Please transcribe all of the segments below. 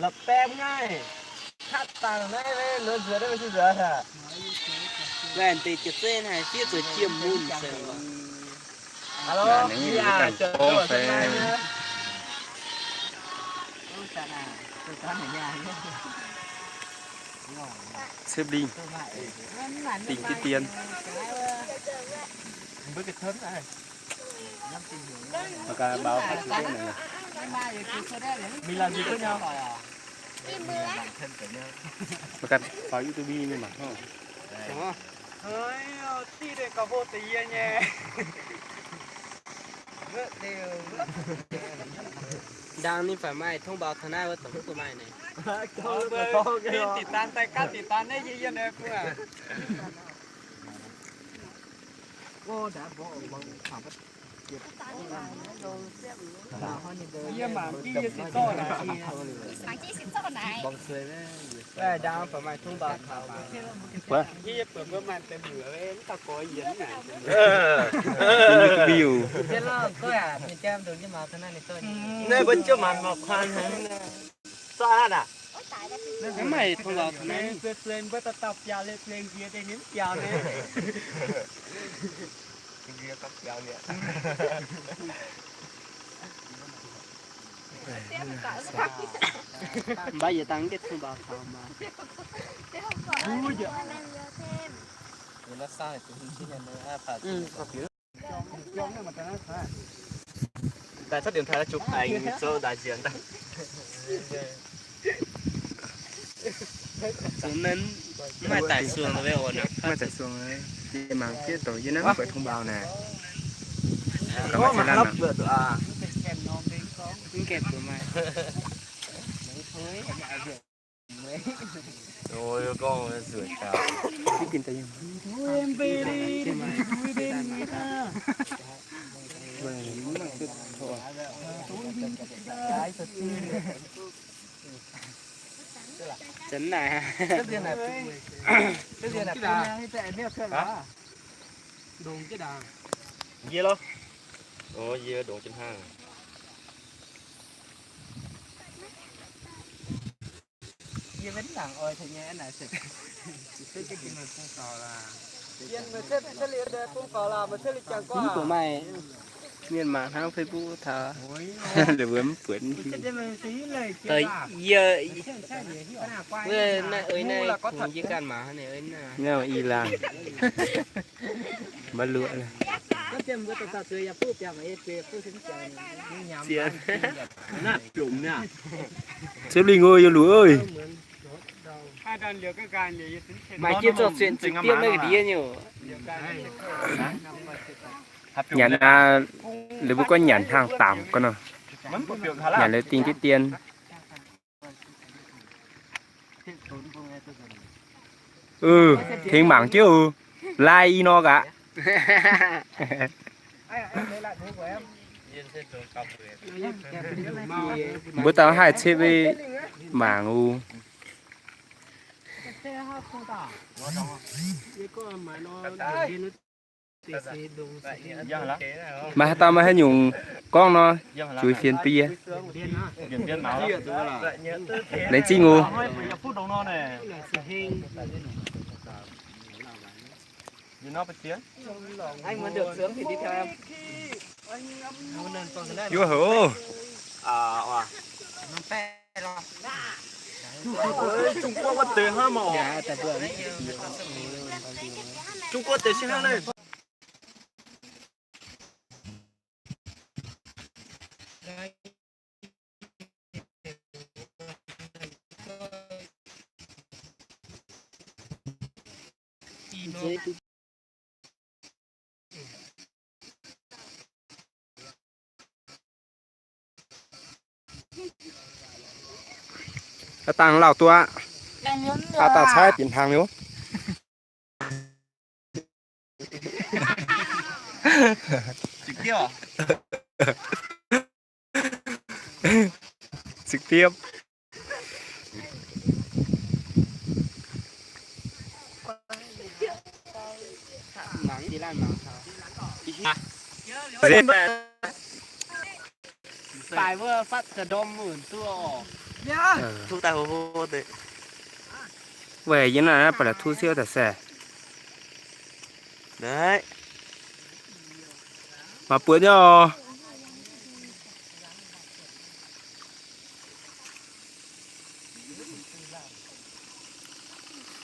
La'baeqv naaiv, hatv dangh naaiv, nzuonx nzuonx, nzuonx nzuonx. Laanh deix jiez zeiv haic, fiev zuqc jiem mun se. Xếp đi. Tỉnh Tây Tiên. Mình làm gì với nhau? Mà cắt vào YouTube mình mà. Ôi, thi đây có vô tình yêu nhỉ. Đang ninh phải mày thông báo thằng này với tổng thúc của mày này. Tin tỉ tan tay cắt tỉ tan đấy, yên yên này cũng à. Mày thông báo thằng này. Bác giờ tăng cái thông báo thảo mà. Tại sao điện thoại nó chụp ảnh số đại diện ta? Maiv tải xuống là ổn à? Maiv tải xuống, mangc tiếp tục, yie naaiv mv buatc thông báo naaic. Có mà lắm. Ôi, con rửa cháo. Chấn này. Hả? Yie lov. Ôi, yie dongh jien hnangv. Yie maiv nangc oix tengx nyei aqv naaic. Mv baac maaih mienh mangc hnangv Facebook taux, la'buonc mv buatc. Yie, naaiv ei naaiv kungx yie ganh mangc hnangv naaiv. Naaiv i laangh. Maiv luoqc. Zien. Zipv lingh ov, yie luoqc ơi. Maaih jiex zorqv zuenx ziepc diemv naaiv ga'ndiev nyei oc. Nyanc aqv, liuz mbuo gorngv nyanc hnaangx daamc gorngv nor. Nyanc liuz dingh diqv dien. Ư, tengx mangc jienv oc. Lai i nor gaax. Mbuo daaih haih cep mangc oc. Maaih haaix dauh maaih haaix nyungc gorngv nor, zueiz fienx bun yie. Laengz zingh oc. Yie houc. Trung Quốc wuov deix hnangv mv oc. Trung Quốc deix se hnangv naaiv. Aa dangh lauh duqv aqv. Aa dangh caaiv bieqc hnaangx liuz. Trực tiếp. Daaih wuov fatv ga'ndorm wuov duqv oc. Tuv daaih hlo hlo deix. Weic yie naaiv ba'laqc tuv siouv daaih saeh. Mangc buoz nyei oc.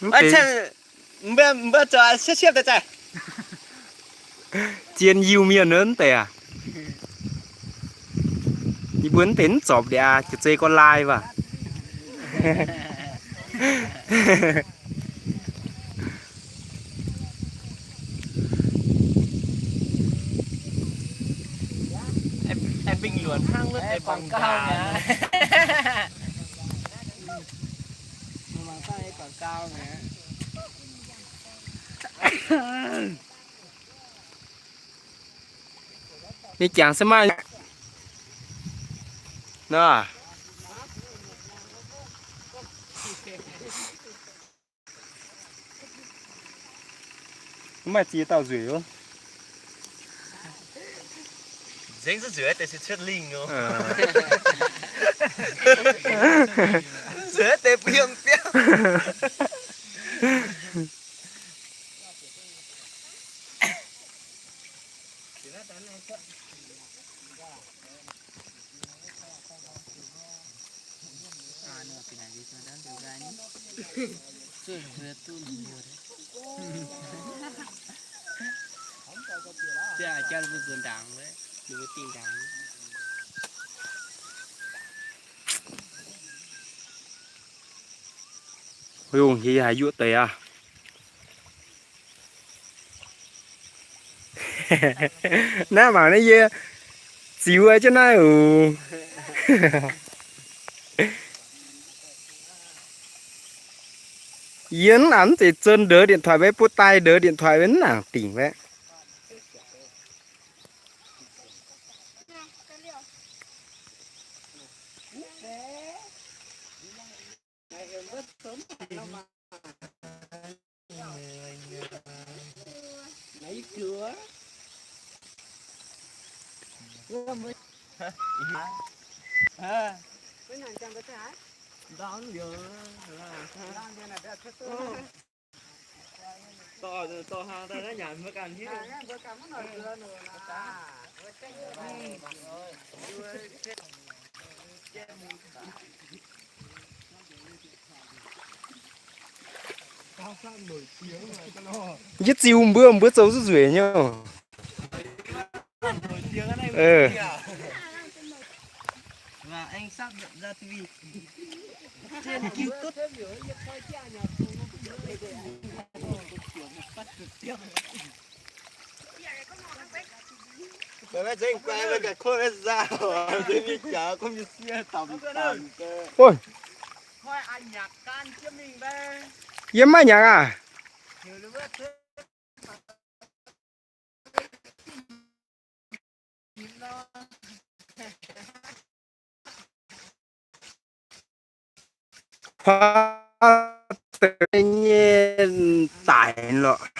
Mv deix, mbuo, mbuo zoux siepv-siepv daaih zaih. Zien Iu-Mienh wuov deix aac. Yie mbuo mv deix mv zorpc ndeic aqv, jiex zei gorx-lai waac. Aengx bingh luonc hnangv wuov deix quảng cáo mi'aqv. Mangc daaih quảng cáo mi'aqv. Ninh jangx se maaih nor. Mv maaih ziex dauh nzueic oc. Nzengc zuqc nzueic deix se cuotv lingh oc. Nzueic deix bun yiem biauv. Hungh, yie haiz yuoqv deix aqv. Naaiv mangc naaiv yie ziux jienv naaiv oc. Yie mv nangc mv zeiz zon ndortv điện thoại maiv butv daaih ndortv điện thoại maiv nangc dingc maiv. Yie ziux mbuo, mbuo zoux zuqc nzueic nyei. Yie mv maaih nyangc aqv. Huaav deix nyei daic lorqc.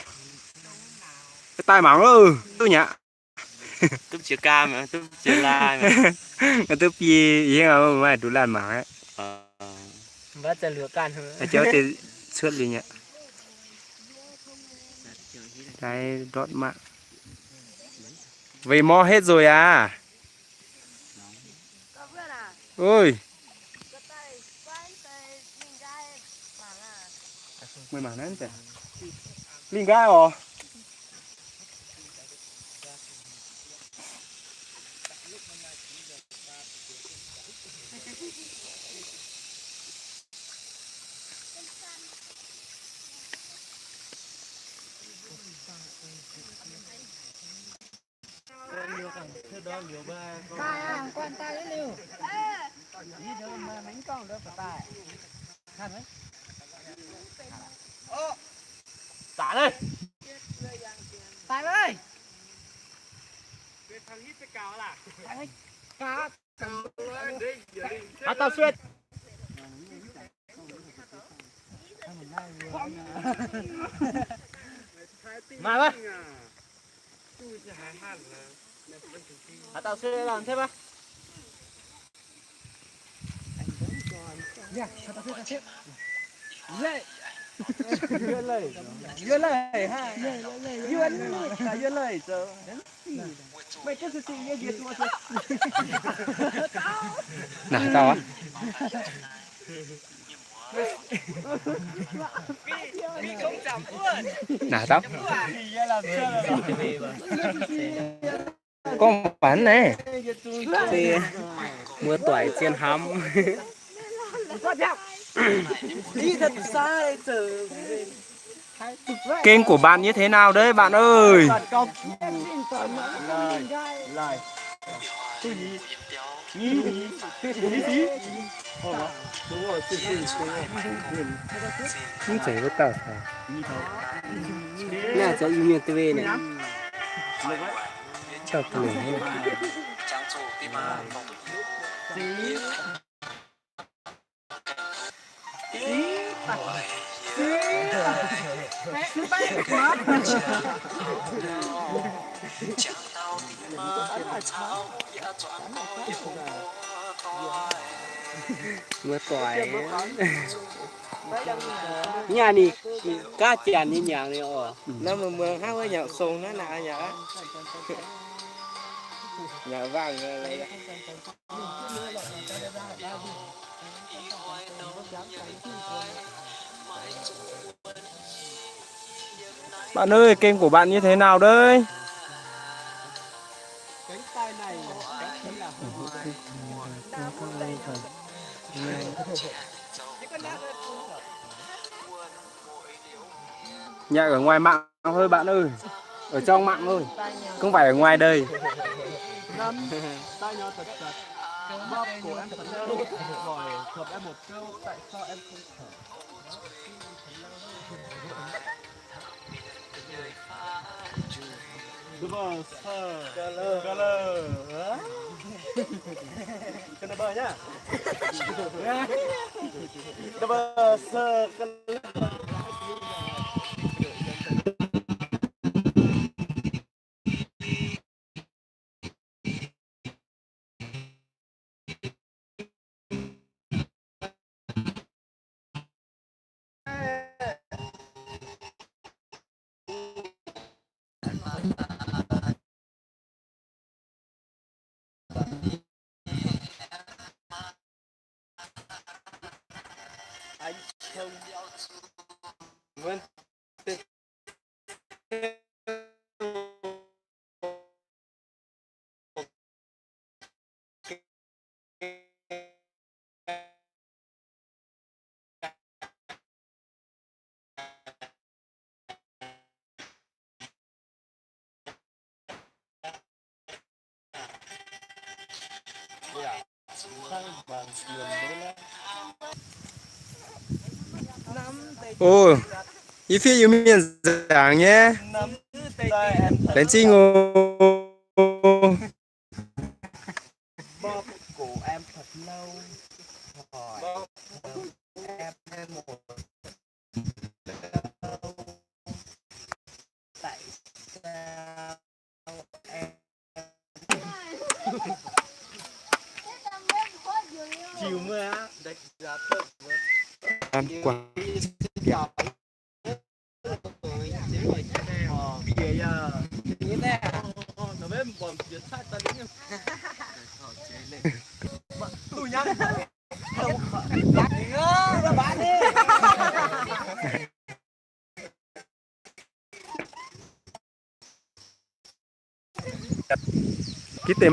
Daaih mangc loh, duqv nyei aqv. Duqv jiex gaa, duqv jiex lai, duqv biei, yie maaih duqv laanh mangc aqv. Jauv deix cuotv liuz nyei. Daaih ndortv mangc. Veix mor hetv nzoih aqv. Oi. Meih mangc naaiv, lingh nqaai oc. Haaix dauh sueih? Maaih maiv? Haaix dauh sueih lorqc, mv zeiz maiv? Yie leih, yie leih, yie leih zoux. Naaic dauh aqv. Naaic dauh. Gorngv mv baac naaiv, muoz-doic zien hnamv. Kênh của bạn như thế nào đấy bạn ơi? Mv zeiz wuov dauh taux. Naaiv zoux Iu-Mienh duqv naaic. Dauh ga'lengc. Muoz-doic. Nyaah ninh gaav janx nyei nyanc nyei oc. Naaiv muoz-muoz hnangv wuov nyanc song hnangv naaic aqv. Nyanc waangh. Bạn ơi, kênh của bạn như thế nào đấy? Nhảy ở ngoài mạng thôi bạn ơi. Ở trong mạng thôi. Không phải ở ngoài đời. Double sir. Color. Hả? Kena bơ nhá. Double sir. Ôi, i fiev Iu-Mienh zaangc nyei. Laengz zingh oc. Ăn quà. Ký tên.